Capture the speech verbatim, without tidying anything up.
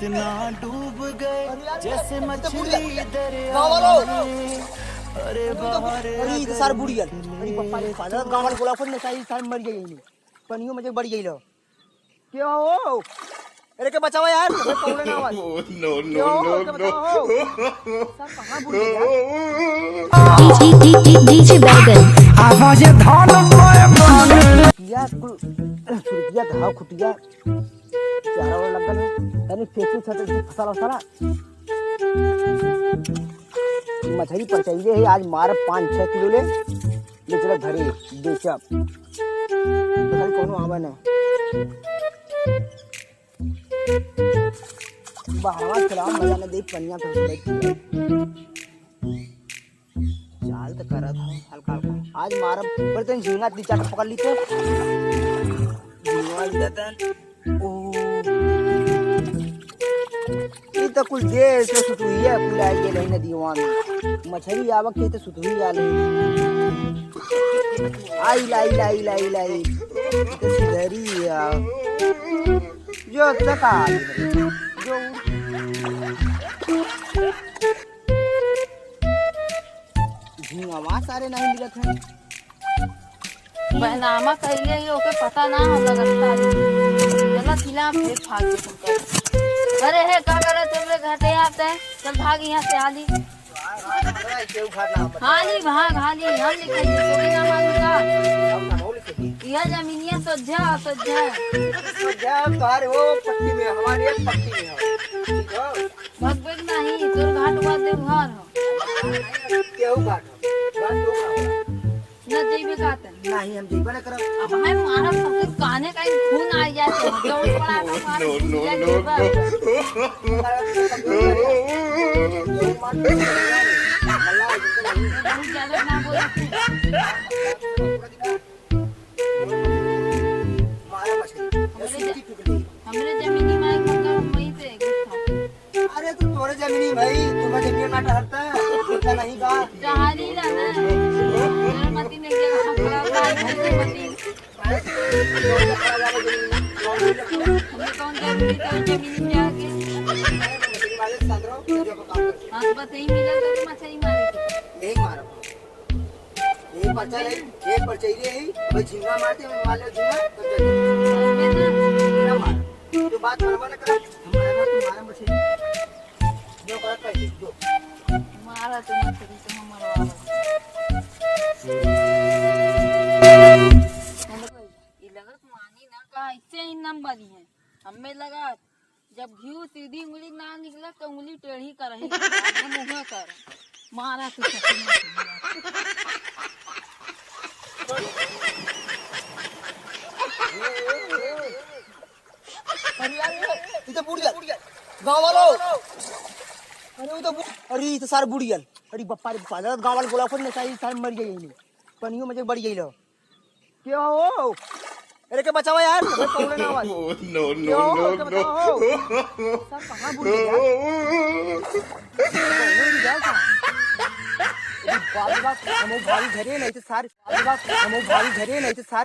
ना डूब गए जैसे मछली दरिया में। अरे, अरे, ये तो सार बुड़ियल। अरे, पप्पा, ये पागल, गाँव वाले बोला, कुछ नशा, ये सार मर गई नहीं। पनियों में जे बढ़ गई लो। क्या हो? अरे, के बचावा यार, अरे, कौन ना आवाज? No, no, क्या हो? No, के no। बचावा हो? सार कहाँ बुड़ियल यार? DJ बैगन। आवाज धान पाए बाने। या कुल, सुरतिया धाव खुटिया। चारा वाला लग गल है। अरे फेंकू छत से फसाला फसाला। मछरी पर चाहिए है, आज मारब पाँच छह किलो ले, ले चलब घरे, बेचब। तो खाली कौनो आवा ना। बाहरवा चला, मजा ना दे, पनिया पे बैठ के। चाल त करत हूँ हल्का हल्का। आज मारब, पर तन झींगा दी चाट पकड़ ली तो। झींगा दी तन। ओ। ई त कुल देर से सुतुइया कुल आ गेल है नदीवा में। मछरी आवक के त सुतुई आले। आई लाई, लाई, लाई, लाई। ई त सुधरी आ। जो तक आ गेल। जो झींगवा सारे नहीं मिलत है। बहनामा कइले ही ओके पता ना हो लगता है। गलत हिला फिर फाड़ के तुमका। अरे हे, का करत हो रे घाटे आते? चल भाग यहाँ से, हाली। हाली भाग, हाली। हम लिखे जी, तोके ना मालूम का? यह जमीनिया सोझा, सोझा। सोझा तुम्हारे वो पट्टी में, हमारे एक पट्टी में हो। ठीक हो? भगबे के नाही, तोर घाट बात दे उघार हो। केहू घाट हो। घाट तो का होला? न जइबे का तन? नाही, हम जइबे न करब। अब मैं मारब ससुर काने का ही खून आ जाए तो दौड़ पड़ा का मार No, no, no, जइबे। No। बहुत ज्यादा ना बोल। मारा मछली। हमरे ज-, हमरे जमीनी माई को तो वहीं पे गुस्सा। अरे, तू तोरे जमीनी भाई, तुम्हें जमीन ना टहरता, होता नहीं बा। टहरी ला ना। तोरे मती नहीं के हम खराब बा, नहीं के मती। हमें कौन जरूरी तो जमीनी में आके? हाँ, तो बस यही मिला तो मछली मारे के। यही मारो। एक बच्चा नहीं, एक बच्चा ही रही, भाई झींगा मारते, मार लो झींगा, तब जाके। ना मार। जो बात मानवा ना करा, हम मारा, तू मारा मछली। जो बात का चीज दो। मारा तो मछली तो हम मरवा लो। ये लगत मानी ना का, ऐसे ही नंबर ही है। हमें लगा जब घीव सीधी उंगली ना निकले तो उंगली टेढ़ी करही। हम उहे कर। मारा तू ससुर में से। अरे यार, ये तो बुड़ियल। गाँव वालों। अरे वो तो बु-, अरे ये तो सार बुड़ियल। अरे बप्पा रे बप्पा, गाँव वाले बोला कुछ नशा, ये सार मर गई नहीं। पनियों में जे बढ़ गई लो। क्या हो? अरे के बचावा यार, अरे कौन ना आवाज? No, no, क्या हो? No, के no। बचावा हो? सार कहाँ बुड़ियल यार? कौन बुड़ियल यार सार? अरे बाप रे बाप, हम भारी घरे नहीं थे सार। बाप रे बाप, हम भारी घरे नहीं थे सार।